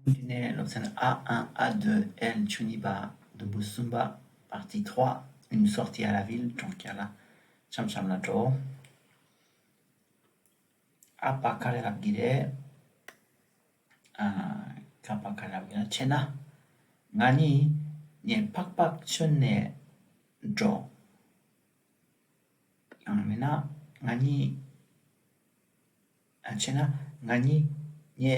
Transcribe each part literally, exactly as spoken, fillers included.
Continuer l'observation A un, A deux, L ཆུ་གཉིས་པ། དུམ་བུ་གསུམ་པ། Partie trois, une sortie à la ville. གྲོང་ཁྱེར་ལ་འཆམ་འཆམ་ལ་འགྲོ། ཨ་པ་ག་རེ་ལབ་ཀྱི་རེད། ཨ། ཁ་པ་ག་རེ་ལབ་ཀྱི་རེད་ཟེར་ན། ང་གཉིས་ངའི་པག་པག་ཞོན་ནས་འགྲོ། ཡང་མིན་ན་ང་གཉིས། ཨ། བྱས་ན་ང་གཉིས་ངའི་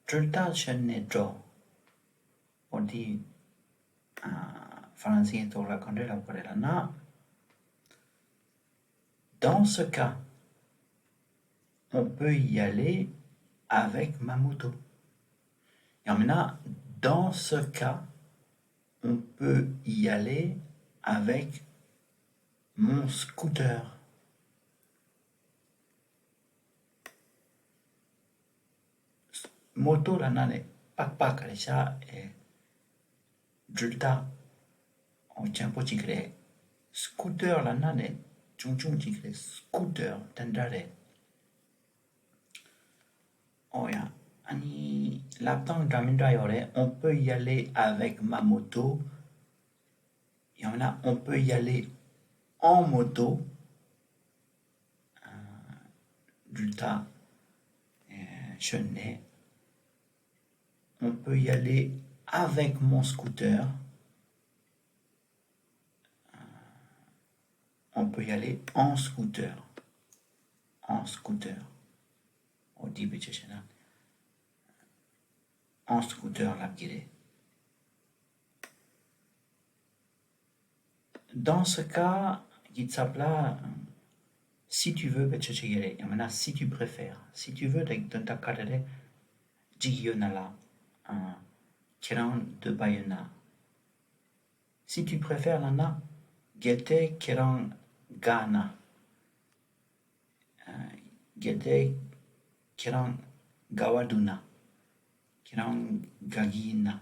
འགྲུལ་སྟེགས་ཞོན་ནས་འགྲོ། འོ་འདི། ཨ། ཧྥ་རན་སིའི་ཐོག་ལ་ག་འདྲ་ལབ་དགོས་རེད་ལབ་ན། Dans ce cas, on peut y aller avec ma moto. ཡང་མིན་ན། Dans ce cas, on peut y aller avec mon scooter. མོ་ཏོ་ལབ་ན་ནི་པག་པག་ག་རེ་ཤག་ཨེ། འགྲུལ་སྟེགས། འོ་ཆེན་པོ་གཅིག་རེད། སྐུ་ཏེར་ལབ་ན་ནི་ཆུང་ཆུང་གཅིག་རེད། སྐུ་ཏེར་དེ་འདྲ་རེད། ཨོ་ཡ། ཨ་ནི་ལབ་སྟངས་འདྲ་མི་འདྲ་ཡོད་རེད། On peut y aller avec ma moto. ཡང་ན་on peut y aller en moto. ཨ། འགྲུལ་སྟེགས། ཨ། ཞོན་ནས། On peut y aller avec mon scooter. On peut y aller en scooter. En scooter. འོ་འདི་བེད་སྤྱོད་བྱས་ན། En scooter ལབ་ཀྱི་རེད། Dans ce cas གི་ཚབ་ལ། Si tu veux བེད་སྤྱོད་བྱེད་ཀྱི་རེད། ཡང་མིན་ན། Si tu préfères. Si tu veux དེ་དོན་དག་ག་རེ་རེད། འགྲིག་ཡོད་ན་ལ། ཨ། ཁྱེད་རང་འདོད་པ་ཡོད་ན། Si tu préfères ལབ་ན། གལ་ཏེ་ཁྱེད་རང་དགའ་ན། ཨ། གལ་ཏེ་ཁྱེད་རང་དགའ་བ་འདུག་ན། ཁྱེད་རང་དགའ་གི་ཡིན་ན།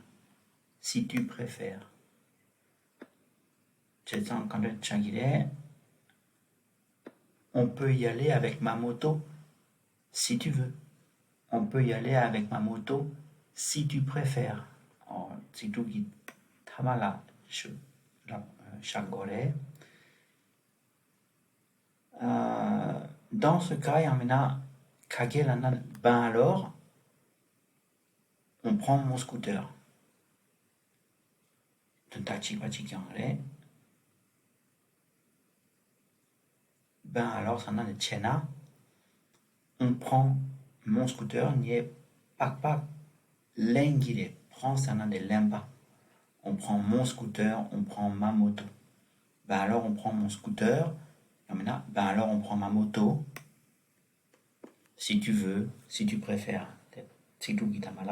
Si tu préfères. བྱས་ཙང་ག་འདྲ་ཆགས་ཀྱི་རེད། On peut y aller avec ma moto si tu veux. On peut y aller avec ma moto si tu préfères. ཨོ། ཚིག་གྲུབ་ཀྱི་མཐའ་མ་ལ་ཞུ་ལབ་བཞག་དགོས་རེད། ཨ། Dans ce cas ཡང་མིན་ན། ག་གེ་ལབ་ན། Ben alors, on prend mon scooter. དོན་དག་གཅིག་པ་གཅིག་རྐྱང་རེད། Ben alors ཟེར་ན་ནི་བྱས་ན། On prend mon scooter. ངའི་པག་པག་ལེན་གྱི་རེད། Prend ཟེར་ན་ནི་ལེན་པ། On prend mon scooter, on prend ma moto. Ben alors on prend mon scooter. ཡང་མིན་ན། Ben alors on prend ma moto. Si tu veux, si tu préfères. དེ་ཚིག་གྲུབ་ཀྱི་མཐའ་མ་ལ་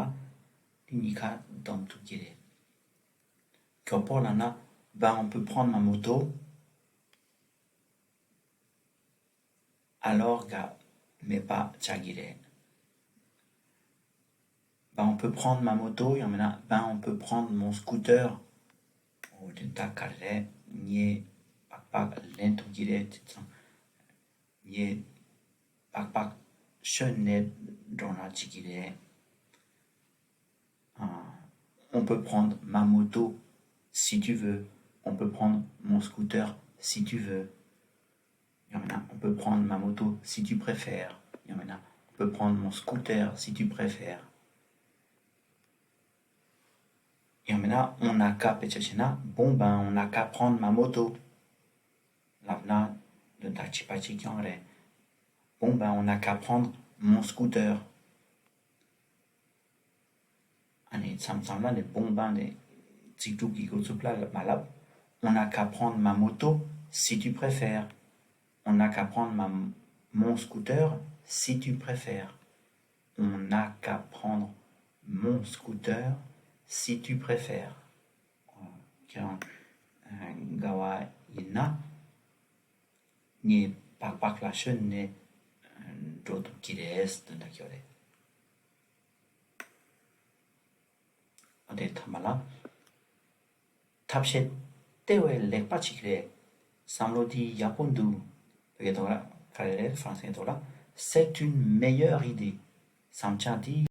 དེ་གཉིས་ཀ་སྡོམ་ཐུབ་ཀྱི་རེད། མགྱོགས་པོ་ལབ་ན། Ben on peut prendre ma moto. Alors ག་མེད་པ་ཆགས་ཀྱི་རེད། Ben on peut prendre ma moto. ཡང་མིན་ན། Ben on peut prendre mon scooter. འོ་དེ་ད་ག་རེ་རེད། ངའི་པག་པག་ལེན་ཐུབ་ཀྱི་རེད། དེ་ཚང་། ངའི་པག་པག་ཞོན་ནས་འགྲོ་ན་འགྲིག་གི་རེད། ཨ། On peut prendre ma moto si tu veux. On peut prendre mon scooter si tu veux. ཡང་མིན་ན། On peut prendre ma moto si tu préfères. ཡང་མིན་ན། On peut prendre mon scooter si tu préfères. ཡང་མིན་ན། On n'a qu'à བེད་སྤྱོད་བྱས་ན། Bon ben, on n'a qu'à prendre ma moto. ལབ་ན་དོན་དག་གཅིག་པ་གཅིག་རྐྱང་རེད། Bon ben, on n'a qu'à prendre mon scooter. ཨ་ནི་མཚམས་མཚམས་ལ་ནི་Bon ben དེ་ཚིག་གྲུབ་ཀྱི་འགོ་ཚུགས་ལ་མ་ལབ། On n'a qu'à prendre ma moto si tu préfères. On n'a qu'à prendre ma, mon scooter si tu préfères. On n'a qu'à prendre mon scooter si tu préfères. ཁྱེད་རང་དགའ་བ་ཡིན་ན། ངའི་པག་པག་ལ་ཞོན་ནས་འགྲོ་ཐུབ་ཀྱི་རེད། དོན་དག་ཡོད་རེད། ཨ། དེ་མཐའ་མ་ལ། ཐབས་ཤེས་དེ་བས་ལེགས་པ་ཅིག་རེད། བསམ་བློ་འདི་ཡག་པོ་འདུག་བོད་སྐད་ཐོག་ལ་ག་རེ་རེད། ཧྥ་རན་སིའི་ཐོག་ལ། C'est une meilleure idée. བསམ་འཆར་འདི་